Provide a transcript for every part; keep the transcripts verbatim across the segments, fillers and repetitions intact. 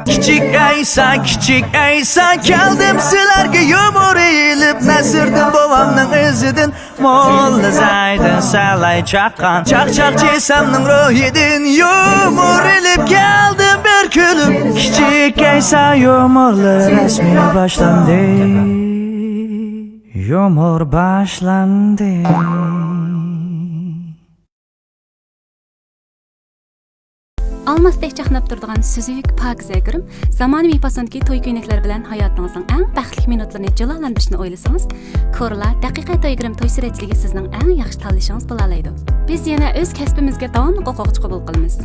كىچىك ئەيسا، كىچىك ئەيسا، كەلدىم سىلەرگە يۇمۇر ئېلىپ، نەسىردىن بوۋامنىڭ ئىزىدىن. موللا زەيدىن سەلاي چاققان، چاقچاقچى سەمنىڭ روھىدىن يۇمۇر ئېلىپ كەلدىم بىر كۈلۈپ. كىچىك ئەيسا يۇمۇرلىرى رەسمىي باشلاندى. يۇمۇر باشلاندى. ئالماستەك چاقناپ تۇرىدىغان سۈزۈك، پاكىزە گۈرۈم، زامانىۋى پاسوندىكى توي كۆينەكلەر بىلەن ھاياتىڭىزنىڭ ئەڭ بەختلىك مىنۇتلىرىنى جۇلالاندۇرۇشنى ئويلىسىڭىز، كورلا دەقىقە توي گۈرۈم توي سۈرەتچىلىكى سىزنىڭ ئەڭ ياخشى تاللىشىڭىز بولالايدۇ. بىز يەنە ئۆز كەسپىمىزگە داۋاملىق ئوقۇغۇچى قوبۇل قىلىمىز.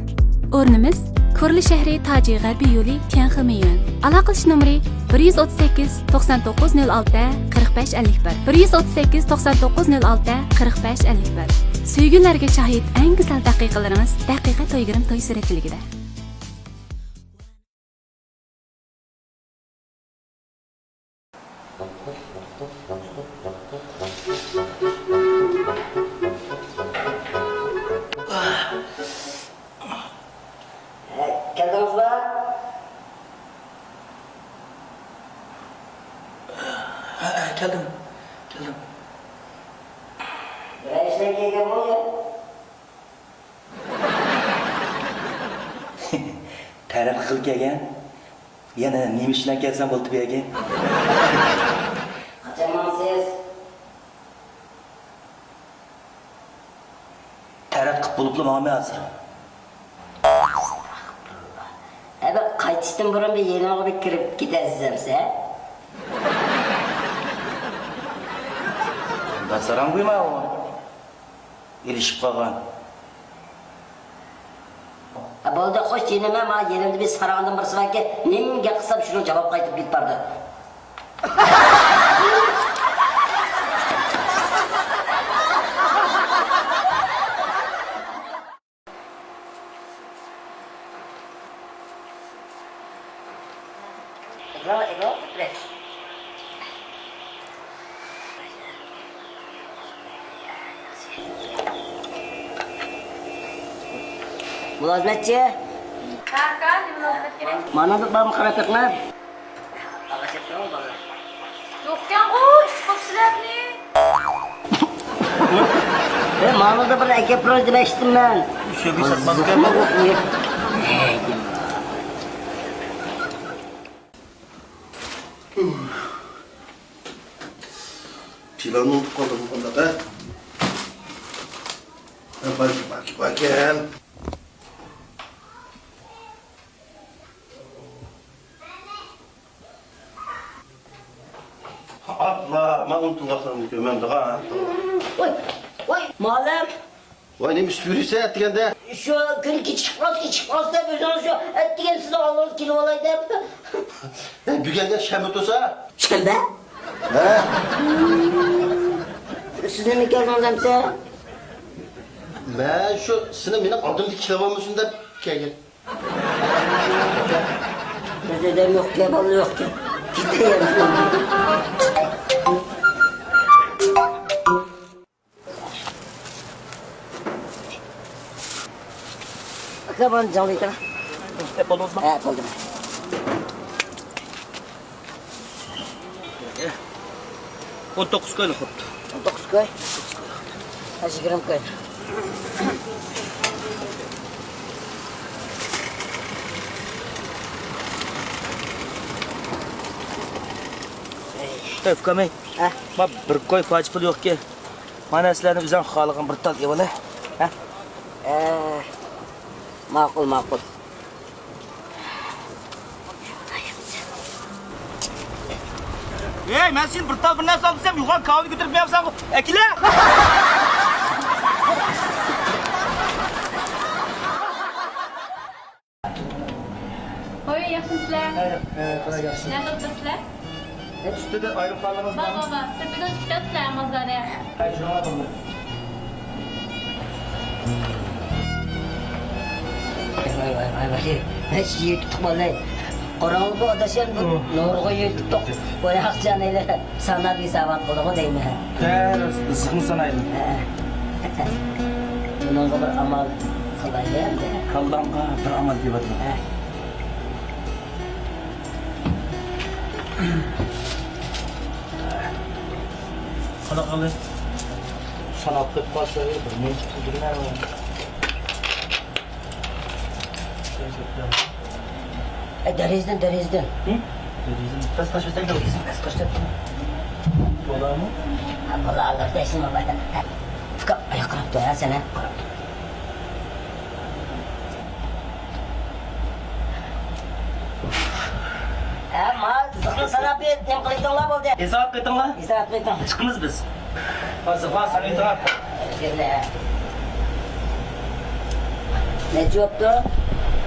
ئورنىمىز كورلا شەھىرى تاجى غەربىي يولى تيەنخې مېيۈەن. ئالاقىلىشىش نومۇرى بىر يۈز ئوتتۇز سەككىز، توقسان توققۇز، نۆل ئالتە، قىرىق بەش، ئەللىك بىر. بىر يۈز ئوتتۇز سەككىز، توقسان توققۇز، نۆل ئالتە، قىرىق بەش، ئەللىك بىر. سۆيگۈلەرگە شاھىت ئەڭ گۈزەل دەقىقىلىرىڭىز دەقىقە توي گۈرۈم توي سۈرەتچىلىكىدە. كەلدىڭىزما؟ ھە، ھە، كەلدىم. كەلدىم. بىرەر ئىشلەپ كەلگەن بولدى. تەرەت قىل كەلگەن. يەنە نېمە ئىش بىلەن كەلسەم بولدى بۇ يەرگە؟ قاچان ماڭىسىز؟ تەرەت قىپ بولۇپلا ماڭىمەن ھازىر. ئەبە قايتىشتىن بۇرۇن بىر يېنىمغا بىر كىرىپ كېتەرسىز ئەمسە؟ بەسەرەڭ بۇيما ئۇ. ئېلىشىپ قالغان. ھە، بولدى، خوش، جېنىم، مانا يېنىمدا بىر ساراڭدىن بىرسى باركەن، نېمە گەپ قىلسام شۇنىڭ جاۋاب قايتىپ كېتىپ بارىدۇ. مۇلازىمەتچى. ھە، ئاكا، نېمە مۇلازىمەت كېرەك؟ مانا بىر بارمۇ قارا پېقىر؟ يوقكەنغۇ، ئىچ قوپسىلەپنى. ئە، ماڭىدا بىر ئەكەپ بېرىڭ دېمەكچىدىم مەن. شۇ بىر ساتماسكەن. پىلاننى ئۇنتۇپ قالدىم قانداق، ھە؟ ھە، بار، بار، باركەن. ئاپلا، مەن ئۇنتۇلغاقلىرىمنى كۆرمەمدىغان. ۋاي، ۋاي، مۇئەللىم. ۋاي، نېمە ئىش يۈرىسەن ئەتىگەندە؟ شۇ كۈن كېچىكىپ قالسا، كېچىكىپ قالسا دەپ، ئۆزىڭىز شۇ ئەتىگەن سىزنىڭ ئالدىڭىزغا كېلىۋالاي دەپ. ھە، بۈگۈندە شەنبە تۇرسا؟ شەنبە؟ ھە. سىز نېمە كەلدىڭىز ئەمسە؟ مەن شۇ سېنى مېنىڭ ئالدىمدا كېلىۋالمىسۇن دەپ كەلگەن. بىز ئادەم يوقكەن، بالا يوقكەن. كېتەيەن. ئاكا، مانا جاڭلىتىڭ. ئەپ بولدىڭىزمۇ؟ ھە، بولدى. ئون توققۇز كويلۇق بوپتۇ. ئون توققۇز كوي؟ ھە، يىگىرمە كوي. ئەي، ئۇكام، ئەي. ھە؟ ما بىر كوي پاچە پۇل يوقكەن. مانا سىلەرنى ئۆزۈڭ خالىغان بىر تال ئېۋىلە. ھە؟ ئە، ماقۇل، ماقۇل. ھەي، مەن سېنى بىر تال بىر نەرسە ئال دېسەم، يوغان كاۋىنى كۆتۈرۈپ مېڭىپسەنغۇ. ئەكېلە! ھوي، ياخشىمۇسىلەر؟ ھەي، ھەي، ياخشى. نەدە ئولتۇرىسىلەر؟ ئۈستىدە ئايرىم خالىڭىز بار، بارمۇ؟ بار، بار. سىرتىغا چىقىپ كەتسىلەر، ئەمما زادى. ھەي، شۇڭا بولدى. ۋاي، ۋاي، ۋاي، ۋاي. ھەي، شۇ يىگىت تۇتۇپ قالدى. ئورۇنلۇق ئاداش ئەمدى نۇرغۇن يۈرتۈپتۇق. بۇ ئاقچانى ساناپ ھېسابات قىلىدىغۇ دەيمەن. ھە، زىخنى سانايلى. ھە. بۇنىڭغا بىر ئامال قىلايلى ئەمدى. كاللامغا بىر ئامال كېلىۋاتىدۇ. ھە. قانداق قىلدى؟ ساناپ قويۇپ قالسا، بىر مىنۇت كۈتۈپ تۇرۇڭ. ئە، دېرىزىدىن، دېرىزىدىن. ھە؟ دېرىزىدىن. پەس قاچ بەرسەڭ، دېرىزىدىن پەس قاچ بەرسەڭ. بولامۇ؟ ھە، بولا، ئالدىرىسەن، ھە. ئۇكام، ئاياق قاراپ تۇر، ھە، سەن، ھە. ھە، ما، زىخنى ساناپ بېرىپ، نېمە قىلىۋېتىڭلار بولدى. ھېساب قىلىۋېتىڭلار. ھېساب قىلىۋېتىڭ. چىقىمىز بىز. ھازىر، ھازىر سانايتىڭلار. نەچچە بوپتۇ؟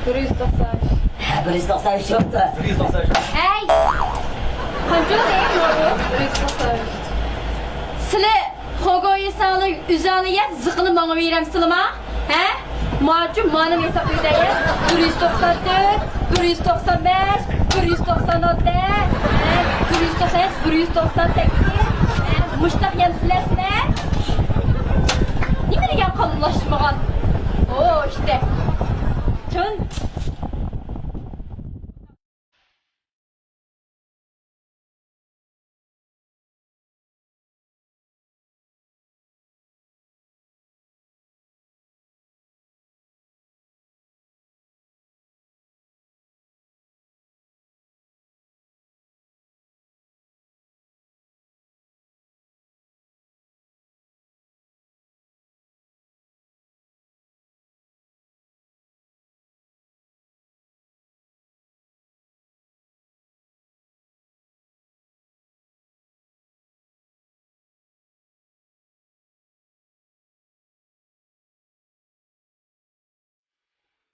بىر يۈز توقسان ئۈچ. ھە، بىر يۈز توقسان ئۈچ بوپتۇ. بىر يۈز توقسان ئۈچ. ھەي! قانچە بولدى؟ بىر يۈز توقسان ئۈچ. سىلى خوگو يېسەڭلار ئۆزەڭلار يەپ زىقىلى ماڭا بېرەمسىلىما؟ ھە؟ ماچۇ مانا ھېساب ئۆتەيە. بىر يۈز توقسان تۆت، بىر يۈز توقسان بەش، بىر يۈز توقسان ئالتە، ھە؟ بىر يۈز توقسان يەتتە، بىر يۈز توقسان سەككىز، ھە؟ مۇشتاق يەمسىلەسىلە. نېمە دېگەن قانۇنلاشمىغان؟ ئو، ئىشتە. چۈن.